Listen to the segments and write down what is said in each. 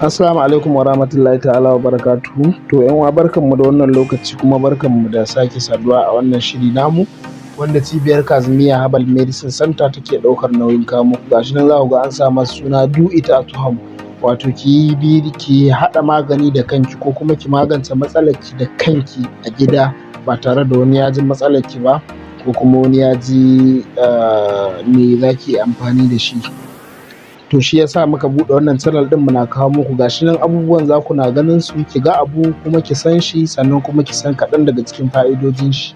Assalamu alaikum wa rahmatullahi ta'ala wa barakatuhu. To 'yan uwa, barkanmu da wannan lokaci, kuma barkanmu da sake saduwa a wannan shiri namu wanda cibiyar Kazimiya Herbal Medicine Center take ɗaukar nauyin kawo muku. Gashi nan za ku ga an sa masa suna "Do it at home", wato ki yi ki haɗa magani da kanki ko kuma ki magance matsalarki da kanki a gida ba tare da wani ya ji matsalarki ba ko kuma wani ya ji me za ki yi amfani da shi. To shi yasa muka buɗe wannan channel ɗin muna kawo muku. Gashi nan abubuwan za ku na ganin su, ki ga abu kuma ki san shi, sannan kuma ki san kaɗan daga cikin fa'idojin shi.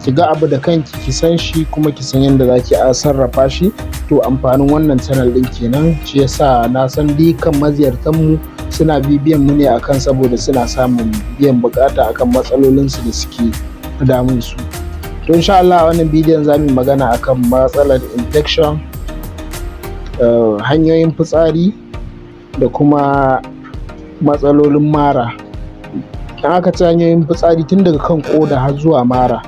Ki ga abu da kanki, ki san shi, kuma ki san yadda za ki sarrafa shi. To amfanin wannan channel ɗin kenan. Shi yasa na san dukkan maziyartan mu suna bibiyan mu ne akan saboda suna samun biyan buƙata akan matsalolinsu da suke damun su. To insha Allah, wannan bidiyon za mu yi magana akan matsalar infection, hanyoyin fitsari da kuma matsalolin mara. In aka ce hanyoyin fitsari, tun daga kan ƙoda har zuwa mara,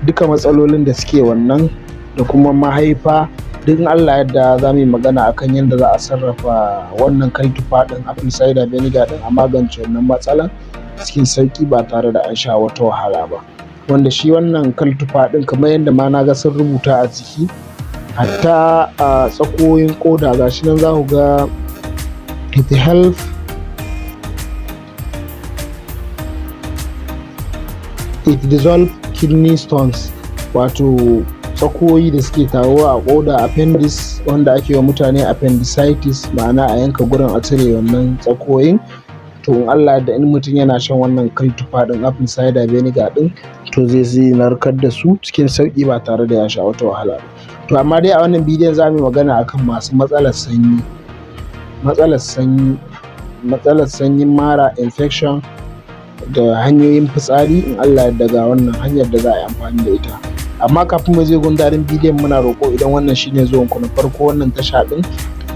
duka matsalolin da suke wannan da kuma mahaifa, duk in Allah yadda za mu yi magana akan yadda za a sarrafa wannan kaltufa ɗin, apple cider vinegar ɗin, a magance wannan matsalan cikin sauƙi ba tare da an sha wata wahala ba. Wanda shi wannan kaltufa ɗin, kamar yadda ma na ga sun rubuta a ciki, hatta a tsakuwoyin ƙoda, gashi nan za ku ga it dissolve kidney stones, wato tsakuwoyi da suke taruwa a ƙoda, appendix, wanda ake wa mutane appendicitis, ma'ana a yanka gurin a cire wannan tsakuwoyin. To in Allah da in mutum yana shan wannan kaltufa ɗin, apple cider vinegar ɗin, to zai narkar da su cikin sauƙi ba tare da ya sha wata wahala ba. To amma dai a wannan bidiyon za mu yi magana akan masu matsalar sanyi, matsalar sanyi, matsalar sanyin mara, infection da hanyoyin fitsari. In Allah ya ga wannan hanyar da za a yi amfani da ita. Amma kafin mu je gundarin bidiyon, muna roƙo, idan wannan shine zuwan ku na farko wannan tasha ɗin,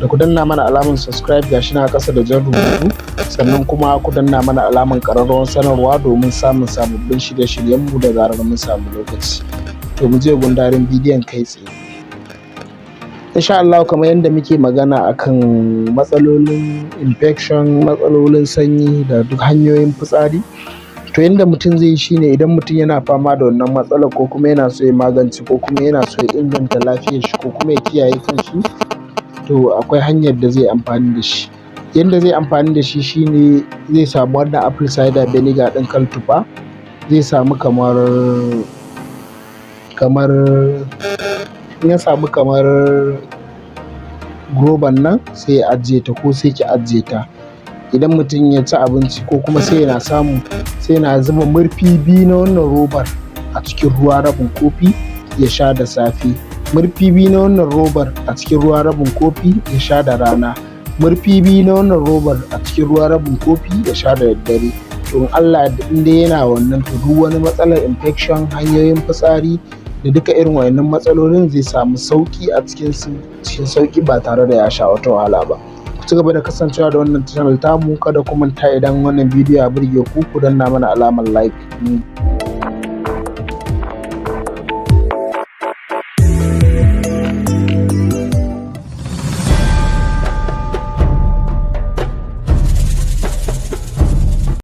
da ku danna mana alamar subscribe, gashi na ƙasa da jan rubutu, sannan kuma ku danna mana alamar ƙararrawar sanarwa domin samun sababbin shirye-shiryenmu da zarar mun samu lokaci. To mu je gundarin bidiyon kai tsaye. Insha Allah, kamar yadda muke magana akan matsalolin infection, matsalolin sanyi da duk hanyoyin fitsari, to yadda mutum zai yi shine, idan mutum yana fama da wannan matsalar, ko kuma yana so ya magance, ko kuma yana so ya inganta lafiyar shi, ko kuma ya kiyaye kanshi, to akwai hanyar da zai amfani da shi. Yadda zai amfani da shi shine, zai samu wannan apple cider vinegar ɗin, kaltufa, zai samu kamar in ya samu kamar roban nan, sai ya ajiye ta, ko sai ki ajiye ta. Idan mutum ya ci abinci ko kuma sai yana samu, sai yana zuba murfi 2 na wannan robar a cikin ruwa rabin kofi ya sha da safe, murfi 2 na wannan robar a cikin ruwa rabin kofi ya sha da rana, murfi 2 na wannan robar a cikin ruwa rabin kofi ya sha da daddare. To in Allah in dai yana wannan, to duk wani matsalar infection, hanyoyin fitsari da duka irin wayannan matsalolin, zai samu sauki a cikin su cikin sauki ba tare da ya sha wata wahala ba. Ku ci gaba da kasancewa da wannan channel tamu. Kada ku manta, idan wannan bidiyo ya burge ku, ku danna mana alamar like.